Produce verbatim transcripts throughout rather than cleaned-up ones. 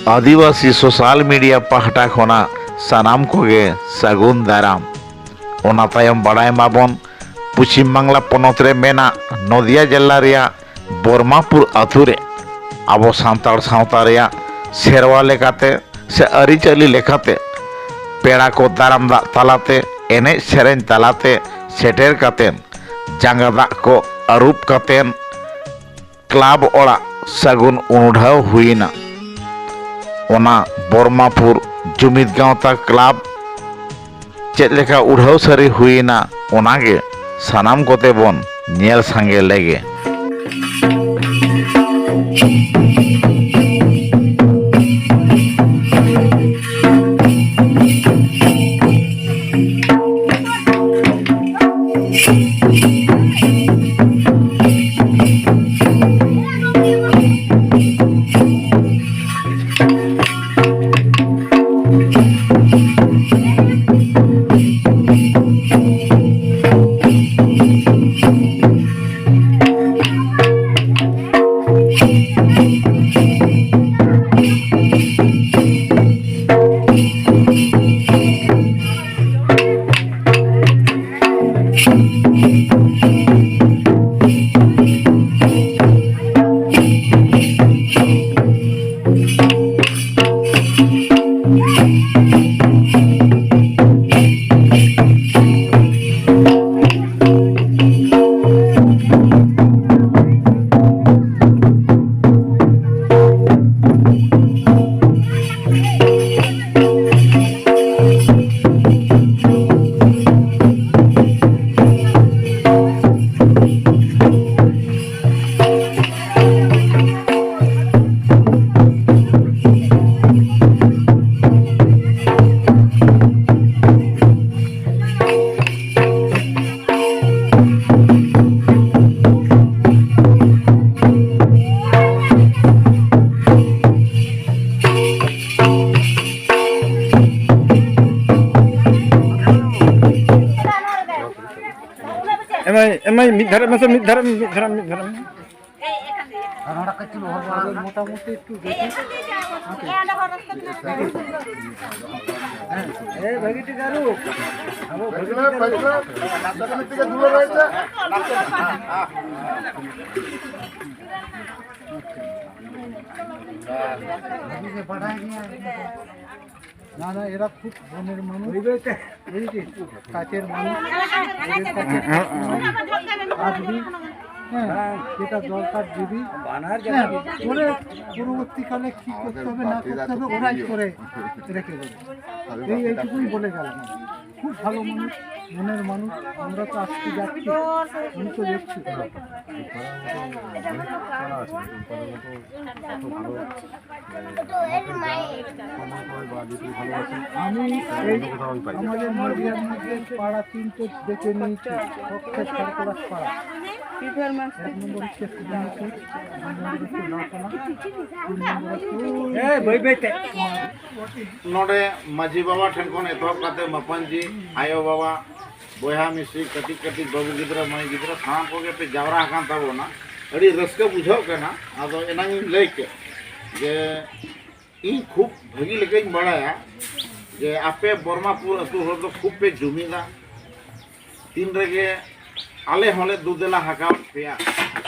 ᱟᱹᱫᱤᱵᱟᱹᱥᱤ social media ᱯᱟᱦᱴᱟ ᱠᱷᱚᱱᱟᱜ ᱥᱟᱱᱟᱢ ᱠᱚᱜᱮ ᱥᱟᱹᱜᱩᱱ ᱫᱟᱨᱟᱢ᱾ ᱚᱱᱟ ᱛᱟᱭᱚᱢ ᱵᱟᱲᱟᱭ ᱢᱟᱵᱚᱱ, ᱯᱚᱪᱷᱤᱢ ᱵᱟᱝᱞᱟ ᱯᱚᱱᱚᱛ ᱨᱮ ᱢᱮᱱᱟᱜ ᱱᱚᱫᱤᱭᱟ ᱡᱮᱞᱟ ᱨᱮᱭᱟᱜ ᱵᱚᱨᱢᱟᱯᱩᱨ ᱟᱹᱛᱩ ᱨᱮ ᱟᱵᱚ ᱥᱟᱱᱛᱟᱲ ᱥᱟᱶᱛᱟ ᱨᱮᱭᱟᱜ ᱥᱮᱨᱣᱟ ᱞᱮᱠᱟᱛᱮ ᱥᱮ ᱟᱹᱨᱤᱪᱟᱹᱞᱤ ᱞᱮᱠᱟᱛᱮ ᱯᱮᱲᱟ ᱠᱚ ᱫᱟᱨᱟᱢ ᱫᱟᱜ ᱛᱟᱞᱟᱛᱮ, ᱮᱱᱮᱡ ᱥᱮᱨᱮᱧ ᱛᱟᱞᱟᱛᱮ ᱥᱮᱴᱮᱨ ᱠᱟᱛᱮ, ᱡᱟᱸᱜᱟ ᱫᱟᱜ ᱠᱚ ᱟᱹᱨᱩᱵ ᱠᱟᱛᱮ, ᱠᱞᱟᱵᱽ ᱚᱲᱟᱜ ᱥᱟᱹᱜᱩᱱ ᱩᱱᱩᱰᱷᱟᱹᱣ ᱦᱩᱭᱮᱱᱟ᱾ ᱚᱱᱟ ᱵᱚᱨᱢᱟᱯᱩᱨ ᱡᱩᱢᱤᱫ ᱜᱟᱶᱛᱟ ᱠᱞᱟᱵᱽ ᱪᱮᱫ ᱞᱮᱠᱟ ᱩᱰᱷᱟᱹᱣ ᱥᱟᱹᱨᱤ ᱦᱩᱭᱮᱱᱟ, ᱚᱱᱟᱜᱮ ᱥᱟᱱᱟᱢ ᱠᱚᱛᱮ ᱵᱚᱱ ᱧᱮᱞ ᱥᱟᱸᱜᱮ ᱞᱮᱜᱮ᱾ ᱮᱢᱟᱭ, ᱮᱢᱟᱭ, ᱢᱤᱫ ᱫᱷᱟᱨᱮ ᱢᱮᱥᱮ, ᱢᱤᱫ ᱫᱷᱟᱨᱮ, ᱢᱤᱫ ᱫᱷᱟᱨᱮ, ᱢᱤᱫ ᱫᱷᱟᱨᱮ᱾ ᱟᱫᱚ ᱢᱚᱴᱟᱢᱩᱴᱤ ᱮᱠᱴᱩ ᱵᱮᱥᱤ᱾ ᱦᱮᱸ, ᱮ, ᱵᱷᱟᱹᱜᱤ ᱴᱷᱤᱠ ᱟᱹᱨᱩᱵ᱾ ᱟᱵᱚ ᱵᱷᱟᱹᱜᱤ ᱴᱷᱤᱠ ᱟᱹᱨᱩᱵ᱾ ᱵᱷᱟᱹᱜᱤ ᱜᱮ ᱵᱟᱰᱟᱭ ᱜᱮᱭᱟ᱾ না, না, এরা খুব মনের মানুষ। এই যে কাছের মানুষ, এদের কাছে আর যদি, হ্যাঁ, যেটা দরকার যদি, হ্যাঁ, করে পরবর্তীকালে কি করতে হবে না করতে হবে ওরাই করে রেখে দেবে। এই এইটুকুই বলে গেলাম। খুব ভালো মানুষ, মনের মানুষ, আমরা তো আজকে যাচ্ছি, আমি তো দেখছি। আমি এই আমাদের নদিয়ার মধ্যে পাড়া তিনটে বেছে নিয়েছি, হচ্ছে সরকলাস পাড়া, এক নম্বর হচ্ছে সুবর্ণপুর, দুই নম্বর হচ্ছে লালতলা, তিন নম্বর হচ্ছে ᱱᱚᱰᱮ ᱢᱟᱹᱡᱷᱤ ᱵᱟᱵᱟ ᱴᱷᱮᱱ ᱠᱷᱚᱱ ᱮᱛᱚᱦᱚᱵ ᱠᱟᱛᱮ ᱢᱟᱯᱟᱱᱡᱤ, ᱟᱭᱳ ᱵᱟᱵᱟ, ᱵᱚᱭᱦᱟ ᱢᱤᱥᱤ, ᱠᱟᱹᱴᱤᱡ ᱠᱟᱹᱴᱤᱡ ᱵᱟᱹᱵᱩ ᱜᱤᱫᱽᱨᱟᱹ ᱢᱟᱹᱭ ᱜᱤᱫᱽᱨᱟᱹ ᱥᱟᱱᱟᱢ ᱠᱚᱜᱮ ᱯᱮ ᱡᱟᱣᱨᱟ ᱟᱠᱟᱱ ᱛᱟᱵᱚᱱᱟ᱾ ᱟᱹᱰᱤ ᱨᱟᱹᱥᱠᱟᱹ ᱵᱩᱡᱷᱟᱹᱜ ᱠᱟᱱᱟ᱾ ᱟᱫᱚ ᱮᱱᱟᱝ ᱤᱧ ᱞᱟᱹᱭ ᱠᱮᱫ ᱡᱮ ᱤᱧ ᱠᱷᱩᱵ ᱵᱷᱟᱹᱜᱤ ᱞᱮᱠᱟᱧ ᱵᱟᱲᱟᱭᱟ ᱡᱮ ᱟᱯᱮ ᱵᱚᱨᱢᱟᱯᱩᱨ ᱟᱹᱛᱩ ᱦᱚᱲ ᱫᱚ ᱠᱷᱩᱵ ᱯᱮ ᱡᱩᱢᱤᱫᱟ᱾ ᱛᱤᱱ ᱨᱮᱜᱮ ᱟᱞᱮ ᱦᱚᱸᱞᱮ ᱫᱩᱫᱮᱞᱟ ᱟᱠᱟᱫ ᱯᱮᱭᱟ,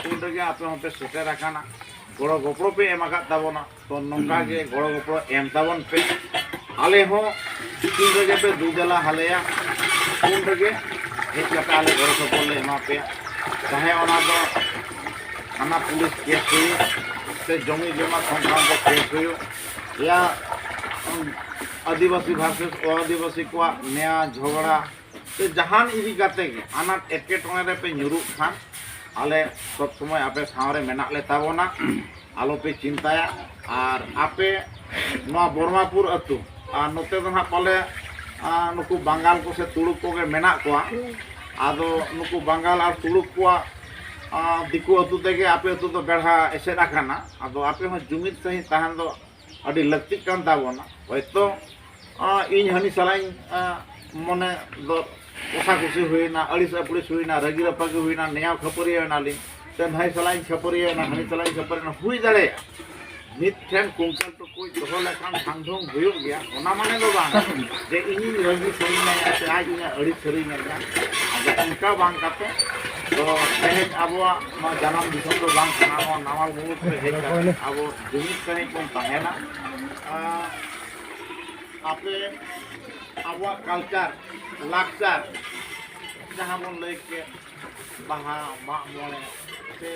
ᱩᱱ ᱨᱮᱜᱮ ᱟᱯᱮ ᱦᱚᱸᱯᱮ ᱥᱮᱴᱮᱨ ᱟᱠᱟᱱᱟ, ᱜᱚᱲᱚ ᱜᱚᱯᱚᱲᱚ ᱯᱮ ᱮᱢ ᱟᱠᱟᱫ ᱛᱟᱵᱚᱱᱟ᱾ ᱛᱚ ᱱᱚᱝᱠᱟ ᱜᱮ ᱜᱚᱲᱚ ᱜᱚᱯᱚᱲᱚ ᱮᱢ ᱛᱟᱵᱚᱱ ᱯᱮ᱾ ᱟᱞᱮ ᱦᱚᱸ ᱛᱤᱱ ᱨᱮᱜᱮ ᱯᱮ ᱫᱩᱫᱮᱞᱟ ᱟᱞᱮᱭᱟ, ᱩᱱ ᱨᱮᱜᱮ ᱦᱮᱡ ᱠᱟᱛᱮ ᱟᱞᱮ ᱜᱚᱲᱚ ᱥᱚᱯᱚᱦᱚᱫ ᱞᱮ ᱮᱢᱟ ᱯᱮᱭᱟ᱾ ᱪᱟᱦᱮ ᱚᱱᱟ ᱫᱚ ᱛᱷᱟᱱᱟ ᱯᱩᱞᱤᱥ ᱠᱮᱥ ᱦᱩᱭᱩᱜ ᱥᱮ ᱡᱚᱢᱤ ᱡᱚᱢᱟ ᱥᱚᱝᱠᱨᱟᱱᱛᱚ ᱠᱮᱥ ᱦᱩᱭᱩᱜ, ᱭᱟ ᱟᱹᱫᱤᱵᱟᱹᱥᱤ ᱵᱷᱟᱨᱥᱮᱥ ᱚ ᱟᱹᱫᱤᱵᱟᱹᱥᱤ ᱠᱚᱣᱟᱜ ᱱᱮᱭᱟ ᱡᱷᱚᱜᱽᱲᱟ ᱥᱮ ᱡᱟᱦᱟᱱ ᱤᱫᱤ ᱠᱟᱛᱮ ᱜᱮ ᱟᱱᱟᱴ ᱮᱴᱠᱮᱴᱚᱬᱮ ᱨᱮᱯᱮ ᱧᱩᱨᱩᱜ ᱠᱷᱟᱱ, ᱟᱞᱮ ᱥᱚᱵ ᱥᱚᱢᱚᱭ ᱟᱯᱮ ᱥᱟᱶ ᱨᱮ ᱢᱮᱱᱟᱜ ᱞᱮ ᱛᱟᱵᱚᱱᱟ, ᱟᱞᱚᱯᱮ ᱪᱤᱱᱛᱟᱹᱭᱟ᱾ ᱟᱨ ᱟᱯᱮ ᱱᱚᱣᱟ ᱵᱚᱨᱢᱟᱯᱩᱨ ᱟᱹᱛᱩ, ᱟᱨ ᱱᱚᱛᱮ ᱫᱚ ᱱᱟᱦᱟᱜ ᱯᱟᱞᱮ, ᱟᱨ ᱱᱩᱠᱩ ᱵᱟᱝᱜᱟᱞ ᱠᱚ ᱥᱮ ᱛᱩᱲᱩᱠ ᱠᱚᱜᱮ ᱢᱮᱱᱟᱜ ᱠᱚᱣᱟ᱾ ᱟᱫᱚ ᱱᱩᱠᱩ ᱵᱟᱝᱜᱟᱞ ᱟᱨ ᱛᱩᱲᱩᱠ ᱠᱚᱣᱟᱜ, ᱟᱨ ᱫᱤᱠᱩ ᱟᱹᱛᱩ ᱛᱮᱜᱮ ᱟᱯᱮ ᱟᱹᱛᱩ ᱫᱚ ᱵᱮᱲᱦᱟ ᱮᱥᱮᱫ ᱟᱠᱟᱱᱟ᱾ ᱟᱫᱚ ᱟᱯᱮ ᱦᱚᱸ ᱡᱩᱢᱤᱫ ᱥᱟᱺᱦᱤᱡ ᱛᱟᱦᱮᱱ ᱫᱚ ᱟᱹᱰᱤ ᱞᱟᱹᱠᱛᱤᱜ ᱠᱟᱱ ᱛᱟᱵᱚᱱᱟ᱾ ᱦᱚᱭᱛᱚ, ᱟᱸ, ᱤᱧ ᱦᱟᱹᱱᱤ ᱥᱟᱞᱟᱜ ᱤᱧ, ᱟᱸ, ᱢᱚᱱᱮ ᱫᱚ ᱠᱚᱥᱟᱠᱩᱥᱤ ᱦᱩᱭᱱᱟ, ᱟᱹᱲᱤᱥ ᱟᱹᱯᱲᱤᱥ ᱦᱩᱭᱱᱟ, ᱨᱟᱹᱜᱤ ᱨᱟᱯᱟᱜᱤ ᱦᱩᱭᱱᱟ, ᱱᱮᱭᱟᱣ ᱠᱷᱟᱹᱯᱟᱹᱨᱤᱭᱟᱹᱣ ᱮᱱᱟᱞᱤᱧ᱾ ᱱᱟᱹᱭ ᱥᱟᱞᱟᱜ ᱤᱧ ᱠᱷᱟᱹᱯᱟᱹᱨᱤᱭᱟᱹᱣᱮᱱᱟ, ᱦᱟᱹᱱᱤ ᱥᱟᱞᱟᱜ ᱤᱧ ᱠᱷᱟᱹᱯᱟᱹᱨᱤᱭᱟᱹᱣᱮᱱᱟ, ᱦᱩᱭ ᱫᱟᱲᱮᱭᱟᱜᱼᱟ᱾ ᱢᱤᱫ ᱴᱷᱮᱱ ᱠᱩᱝᱠᱟᱹᱞ ᱴᱩᱠᱩᱡ ᱫᱚᱦᱚ ᱞᱮᱠᱷᱟᱱ ᱰᱷᱟᱝ ᱰᱷᱩᱝ ᱦᱩᱭᱩᱜ ᱜᱮᱭᱟ, ᱚᱱᱟ ᱢᱟᱱᱮ ᱫᱚ ᱵᱟᱝ ᱡᱮ ᱤᱧᱤᱧ ᱨᱟᱹᱜᱤ ᱥᱟᱹᱨᱤᱧ ᱟᱭᱟ ᱥᱮ ᱟᱡ ᱤᱧᱟᱹᱜ ᱟᱹᱲᱤᱥ ᱥᱟᱹᱨᱤᱧ ᱟᱭᱟ᱾ ᱟᱫᱚ ᱚᱱᱠᱟ ᱵᱟᱝ ᱠᱟᱛᱮ ᱫᱚ ᱛᱮᱦᱮᱧ ᱟᱵᱚᱣᱟᱜ ᱱᱚᱣᱟ ᱡᱟᱱᱟᱢ ᱫᱤᱥᱚᱢ ᱫᱚ ᱵᱟᱝ ᱠᱟᱱᱟ, ᱱᱚᱣᱟ ᱱᱟᱣᱟ ᱢᱩᱞᱩᱠ ᱨᱮ ᱦᱮᱡ ᱠᱟᱛᱮ ᱟᱵᱚ ᱡᱩᱢᱤᱫ ᱥᱟᱹᱦᱤᱡ ᱵᱚᱱ ᱛᱟᱦᱮᱱᱟ᱾ ᱟᱨ ᱟᱯᱮ ᱟᱵᱚᱣᱟᱜ ᱠᱟᱞᱪᱟᱨ, ᱞᱟᱠᱪᱟᱨ, ᱡᱟᱦᱟᱸ ᱵᱚᱱ ᱞᱟᱹᱭ ᱠᱮᱫ, ᱵᱟᱦᱟ, ᱢᱟᱜ ᱢᱚᱬᱮ, ᱥᱮ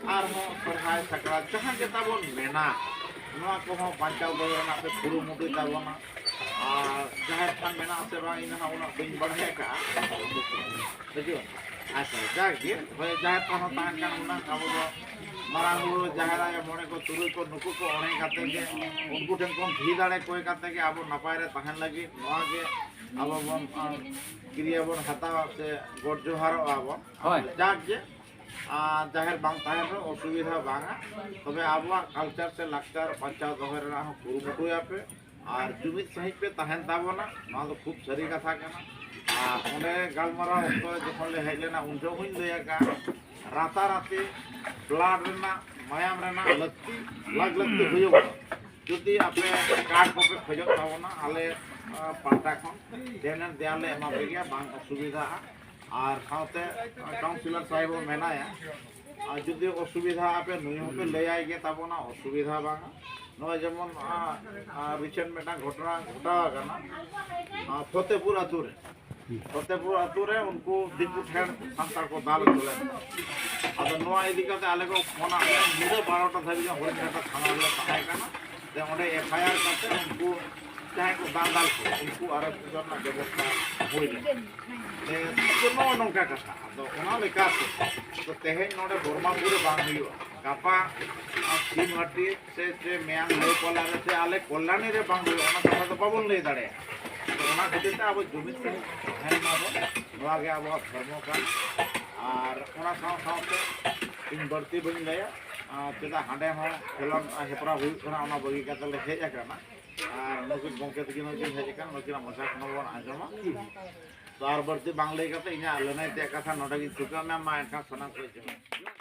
ᱟᱨᱦᱚᱸ ᱥᱚᱨᱦᱟᱭ, ᱥᱟᱠᱨᱟᱛ, ᱡᱟᱦᱟᱸ ᱜᱮ ᱛᱟᱵᱚᱱ ᱢᱮᱱᱟᱜ, ᱱᱚᱣᱟ ᱠᱚᱦᱚᱸ ᱵᱟᱧᱪᱟᱣ ᱫᱚᱦᱚ ᱨᱮᱱᱟᱜ ᱯᱮ ᱠᱩᱨᱩᱢᱩᱴᱩᱭ ᱛᱟᱵᱚᱱᱟ᱾ ᱟᱨ ᱡᱟᱦᱮᱨ ᱛᱷᱟᱱ ᱢᱮᱱᱟᱜ ᱟᱥᱮ ᱵᱟᱝ, ᱤᱧ ᱦᱚᱸ ᱩᱱᱟᱹᱜ ᱵᱟᱹᱧ ᱵᱟᱲᱟᱭ ᱟᱠᱟᱫᱼᱟ᱾ ᱵᱩᱡᱷᱟᱹᱣ? ᱟᱪᱪᱷᱟ, ᱡᱟᱠ ᱜᱮ, ᱦᱳᱭ, ᱡᱟᱦᱮᱨ ᱛᱷᱟᱱ ᱦᱚᱸ ᱛᱟᱦᱮᱱ ᱠᱟᱱ ᱦᱩᱱᱟᱹᱝ, ᱟᱵᱚ ᱫᱚ ᱢᱟᱨᱟᱝ ᱵᱩᱨᱩ, ᱡᱟᱦᱮᱨ ᱟᱭᱳ, ᱢᱚᱬᱮ ᱠᱚ, ᱛᱩᱨᱩᱭ ᱠᱚ, ᱱᱩᱠᱩ ᱠᱚ ᱚᱬᱦᱮ ᱠᱟᱛᱮ ᱜᱮ, ᱩᱱᱠᱩ ᱴᱷᱮᱱ ᱠᱷᱚᱱ ᱫᱷᱤ ᱫᱟᱲᱮ ᱠᱚᱭ ᱠᱟᱛᱮ ᱜᱮ ᱟᱵᱚ ᱱᱟᱯᱟᱭ ᱨᱮ ᱛᱟᱦᱮᱱ ᱞᱟᱹᱜᱤᱫ ᱱᱚᱣᱟ ᱜᱮ ᱟᱵᱚ ᱵᱚᱱ, ᱟᱸ, ᱠᱤᱨᱭᱟᱹ ᱵᱚᱱ ᱦᱟᱛᱟᱣᱟ ᱥᱮ ᱜᱚᱰ ᱡᱚᱦᱟᱨᱚᱜᱼᱟ ᱵᱚᱱ᱾ ᱦᱳᱭ᱾ ᱡᱟᱠ ᱜᱮ, ᱟᱸ, ᱡᱟᱦᱮᱨ ᱵᱟᱝ ᱛᱟᱦᱮᱱ ᱨᱮᱦᱚᱸ ᱚᱥᱩᱵᱤᱫᱷᱟ ᱵᱟᱝᱟ, ᱛᱚᱵᱮ ᱟᱵᱚᱣᱟᱜ ᱠᱟᱞᱪᱟᱨ ᱥᱮ ᱞᱟᱠᱪᱟᱨ ᱵᱟᱧᱪᱟᱣ ᱫᱚᱦᱚᱭ ᱨᱮᱱᱟᱜ ᱦᱚᱸ ᱠᱩᱨᱩᱢᱩᱴᱩᱭᱟᱯᱮ᱾ ᱟᱨ ᱡᱩᱢᱤᱫ ᱥᱟᱺᱦᱤᱡ ᱯᱮ ᱛᱟᱦᱮᱱ ᱛᱟᱵᱚᱱᱟ, ᱱᱚᱣᱟ ᱫᱚ ᱠᱷᱩᱵ ᱥᱟᱹᱨᱤ ᱠᱟᱛᱷᱟ ᱠᱟᱱᱟ᱾ ᱟᱨ ᱚᱸᱰᱮ ᱜᱟᱞᱢᱟᱨᱟᱣ ᱚᱠᱛᱚ ᱨᱮ ᱡᱚᱠᱷᱚᱱ ᱞᱮ ᱦᱮᱡ ᱞᱮᱱᱟ, ᱩᱱ ᱡᱚᱦᱚᱜ ᱦᱚᱸᱧ ᱞᱟᱹᱭ ᱟᱠᱟᱫᱼᱟ, ᱨᱟᱛᱟᱨᱟᱛᱤ blood ᱨᱮᱱᱟᱜ, ᱢᱟᱭᱟᱢ ᱨᱮᱱᱟᱜ ᱞᱟᱹᱠᱛᱤ, ᱞᱟᱜᱽ ᱞᱟᱹᱠᱛᱤ ᱦᱩᱭᱩᱜᱼᱟ᱾ ᱡᱩᱫᱤ ᱟᱯᱮ card ᱠᱚᱯᱮ ᱠᱷᱚᱡᱚᱜ ᱛᱟᱵᱚᱱᱟ, ᱟᱞᱮ, ᱟᱸ, ᱯᱟᱦᱴᱟ ᱠᱷᱚᱱ ᱫᱮᱱ ᱮᱢ ᱫᱮᱭᱟ ᱞᱮ ᱮᱢᱟ ᱯᱮ ᱜᱮᱭᱟ, ᱵᱟᱝ ᱚᱥᱩᱵᱤᱫᱷᱟᱜᱼᱟ᱾ ᱟᱨ ᱥᱟᱶᱛᱮ, ᱟᱸ, councillor ᱥᱟᱦᱮᱵᱽ ᱦᱚᱸ ᱢᱮᱱᱟᱭᱟ, ᱟᱨ ᱡᱩᱫᱤ ᱚᱥᱩᱵᱤᱫᱷᱟ ᱟᱯᱮ, ᱱᱩᱭ ᱦᱚᱸᱯᱮ ᱞᱟᱹᱭᱟᱭ ᱜᱮ ᱛᱟᱵᱚᱱᱟ, ᱚᱥᱩᱵᱤᱫᱷᱟ ᱵᱟᱝᱟ᱾ ᱱᱚᱜᱼᱚᱭ ᱡᱮᱢᱚᱱ, ᱟᱸ, ᱟᱸ, recent ᱢᱤᱫᱴᱟᱝ ᱜᱷᱚᱴᱚᱱᱟ ᱜᱷᱚᱴᱟᱣ ᱟᱠᱟᱱᱟ, ᱟᱸ, ᱯᱷᱚᱛᱮᱯᱩᱨ ᱟᱹᱛᱩ ᱨᱮ᱾ ᱯᱷᱚᱛᱮᱯᱩᱨ ᱟᱹᱛᱩ ᱨᱮ ᱩᱱᱠᱩ ᱫᱤᱠᱩ ᱴᱷᱮᱱ ᱥᱟᱱᱛᱟᱲ ᱠᱚ ᱫᱟᱞ ᱦᱚᱪᱚ ᱞᱮᱱᱟ᱾ ᱟᱫᱚ ᱱᱚᱣᱟ ᱤᱫᱤ ᱠᱟᱛᱮ ᱟᱞᱮ ᱠᱚ ᱯᱷᱳᱱᱟᱜ ᱞᱮᱭᱟ, ᱧᱤᱫᱟᱹ ᱵᱟᱨᱚᱴᱟ ᱫᱷᱟᱹᱵᱤᱡ ᱦᱚᱲ ᱴᱷᱮᱱ ᱛᱷᱟᱱᱟ ᱨᱮᱞᱮ ᱛᱟᱦᱮᱸ ᱠᱟᱱᱟ᱾ ᱡᱮ ᱚᱸᱰᱮ FIR ᱠᱟᱛᱮ ᱩᱱᱠᱩ ᱡᱟᱦᱟᱸᱭ ᱠᱚ ᱫᱟᱞ ᱫᱟᱞ ᱠᱚ, ᱩᱱᱠᱩ arrest ᱨᱮᱱᱟᱜ ᱵᱮᱵᱚᱥᱛᱷᱟ ᱦᱩᱭ ᱞᱮᱱᱟ᱾ ᱡᱮ ᱱᱚᱜᱼᱚ ᱱᱚᱝᱠᱟ ᱠᱟᱛᱷᱟ᱾ ᱟᱫᱚ ᱚᱱᱟ ᱞᱮᱠᱟᱛᱮ ᱛᱮᱦᱮᱧ ᱱᱚᱰᱮ ᱵᱚᱨᱢᱟᱯᱩᱨ ᱨᱮ ᱵᱟᱝ ᱦᱩᱭᱩᱜᱼᱟ, ᱜᱟᱯᱟ, ᱟᱨ ᱥᱤᱢᱦᱟᱹᱴᱤ ᱥᱮ, ᱥᱮ ᱢᱮᱭᱟᱝ ᱞᱟᱹᱣᱯᱟᱞᱟ ᱨᱮ ᱥᱮ ᱟᱞᱮ ᱠᱚᱞᱭᱟᱱᱤ ᱨᱮ ᱵᱟᱝ ᱦᱩᱭᱩᱜᱼᱟ, ᱚᱱᱟ ᱠᱟᱛᱷᱟ ᱫᱚ ᱵᱟᱵᱚᱱ ᱞᱟᱹᱭ ᱫᱟᱲᱮᱭᱟᱜᱼᱟ᱾ ᱛᱚ ᱚᱱᱟ ᱠᱷᱟᱹᱛᱤᱨ ᱛᱮ ᱟᱵᱚ ᱡᱩᱢᱤᱫ ᱥᱟᱺᱦᱤᱡ ᱛᱟᱦᱮᱱ ᱢᱟ ᱵᱚᱱ, ᱱᱚᱣᱟ ᱜᱮ ᱟᱵᱚᱣᱟᱜ ᱫᱷᱚᱨᱢᱚ ᱠᱟᱱᱟ᱾ ᱟᱨ ᱚᱱᱟ ᱥᱟᱶ ᱥᱟᱶᱛᱮ ᱤᱧ ᱵᱟᱹᱲᱛᱤ ᱵᱟᱹᱧ ᱞᱟᱹᱭᱟ, ᱟᱨ ᱪᱮᱫᱟᱜ ᱦᱟᱸᱰᱮ ᱦᱚᱸ ᱠᱷᱮᱞᱳᱱᱰ ᱦᱮᱯᱨᱟᱣ ᱦᱩᱭᱩᱜ ᱠᱟᱱᱟ, ᱚᱱᱟ ᱵᱟᱹᱜᱤ ᱠᱟᱛᱮ ᱞᱮ ᱦᱮᱡ ᱟᱠᱟᱱᱟ᱾ ᱟᱨ ᱱᱩᱠᱤᱱ ᱜᱚᱢᱠᱮ ᱛᱟᱹᱠᱤᱱ ᱦᱚᱸ ᱠᱤᱱ ᱦᱮᱡ ᱟᱠᱟᱱ, ᱱᱩᱠᱤᱱᱟᱜ ᱢᱚᱪᱟ ᱠᱷᱚᱱ ᱦᱚᱸ ᱵᱚᱱ ᱟᱸᱡᱚᱢᱟ᱾ ᱛᱚ ᱟᱨ ᱵᱟᱹᱲᱛᱤ ᱵᱟᱝ ᱞᱟᱹᱭ ᱠᱟᱛᱮ ᱤᱧᱟᱹᱜ ᱞᱟᱹᱱᱟᱹᱭ ᱛᱮᱭᱟᱜ ᱠᱟᱛᱷᱟ ᱱᱚᱰᱮ ᱜᱤᱧ ᱪᱩᱠᱟᱹᱣ ᱢᱮ᱾ ᱢᱟ ᱮᱱᱠᱷᱟᱱ ᱥᱟᱱᱟᱢ ᱠᱚ ᱡᱚᱦᱟᱨ᱾